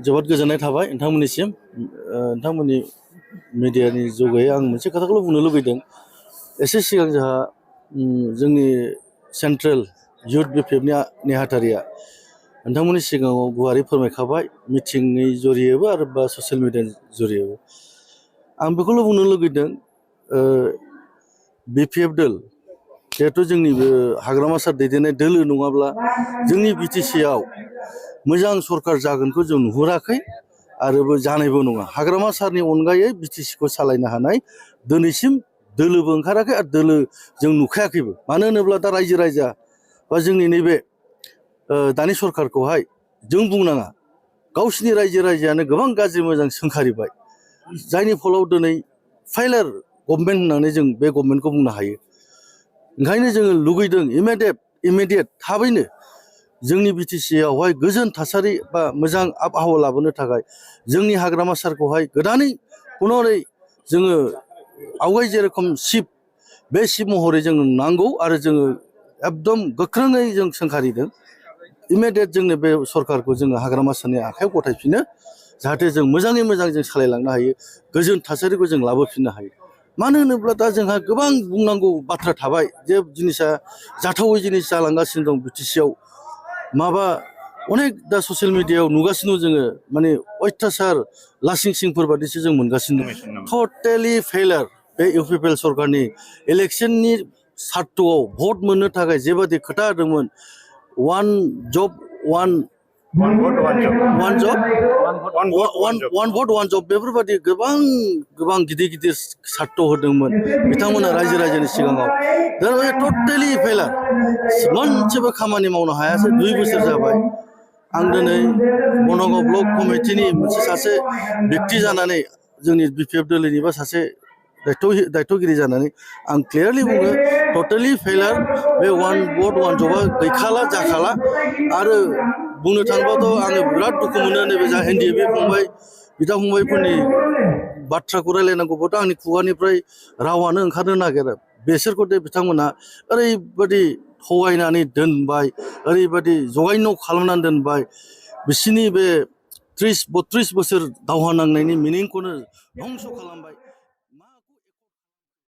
जोबोद गोजोननाय थाबाय नोंथांमोननिसिम नोंथांमोननि मिडियानि जुगै आं मोनसे खोथाखौल' बुंनो लुबैदों एसे सिगां जोंहा जोंनि सेन्ट्रेल इउथ बिपिएफनि नेहाथारिया नोंथांमोननि सिगाङाव गुवारै फोरमायखाबाय मिटिंनि जरियैबो आरो बा ससियेल मिडियानि जरियैबो आं बेखौल' बुंनो लुगैदों बिपिएफ दोल जिहेथु जोंनि बे हाग्रामा सार दैदेननाय दोलो नङाब्ला जोंनि बिटिसिआव मोजां सरकार जागोनखौ जों नुहुराखै आरो जानायबो नङा हाग्रामा सारनि अनगायै बिटिसिखौ सालायनो हानाय दिनैसिम दोलोबो ओंखाराखै आरो दोलो जों नुखायाखैबो मानो होनोब्ला दा रायजो राजा बा जोंनि नैबे दानि सरकारखौहाय जों बुंनाङा गावसिनि रायजो राजायानो गोबां गाज्रि मोजां सोंखारिबाय जायनि फलाव दिनै फेइलार गभर्नमेन्ट होननानै जों बे गभर्नमेन्टखौ बुंनो हायो ओंखायनो जोङो लुगैदों इमिडियेट थाबैनो जोंनि बिटिसिआवहाय गोजोन थासारि बा मोजां आबहावा लाबोनो थाखाय जोंनि हाग्रामा सारखौहाय गोदानै पुनरै जोङो आवगाय जेरखम बे चिफ महरै जों नांगौ आरो जोङो एकदम गोख्रोङै जों सोंखारिदों इमिडियेट जोंनो बे सरकारखौ जोङो हाग्रामा सारनि आखायाव गथायफिनो जाहाथे जों मोजाङै मोजां जों सालायलांनो हायो गोजोन थासारिखौ जों लाबोफिननो हायो मानो होनोब्ला दा जोंहा गोबां बुंनांगौ बाथ्रा थाबाय जे जिनिसा जाथावै जिनिस जालांगासिनो दं बिटिसिआव माबा अनेक दा ससियेल मिडियायाव नुगासिनो जोङो माने अयथासार लासिं सिंफोर बादिसो जों मोनगासिनो टटेलि फेइलार बे इउपिपिएल सरकारनि इलेक्शननि सार्तआव भट मोननो थाखाय जेबादि खोथा होदोंमोन वान भट वान जब बेफोरबादि गोबां गिदिर सार्त होदोंमोन बिथांमोना रायजो राजानि सिगाङाव टटेलि फेइलार मोनसेबो खामानि मावनो हायासै 2 बोसोर जाबाय आं दिनै बनगाव ब्लक कमिटिनि मोनसे सासे व्यक्ति जानानै जोंनि बिपिएफ दोलोनि बा सासे दायथ'गिरि जानानै आं क्लियारलि बुङो टटेलि फेइलार बे वान भट वान जबा गैखाला जाखाला आरो बुंनो थाङोबाथ' आङो बिराद दुखु मोनो नैबे जा एनडिएफबि फंबाय बिदा फंबायफोरनि बाथ्राखौ रायलायनांगौबाथ' आंनि खुगानिफ्राय रावानो ओंखारनो नागिरा बेसोरखौ बिथांमोना ओरैबादि थगायनानै दोनबाय ओरैबादि जगायन' खालामनानै दोनबाय बिसोरनि बे 30-32 बोसोर दावहा नांनायनि मिनिंखौनो धंस' खालामबाय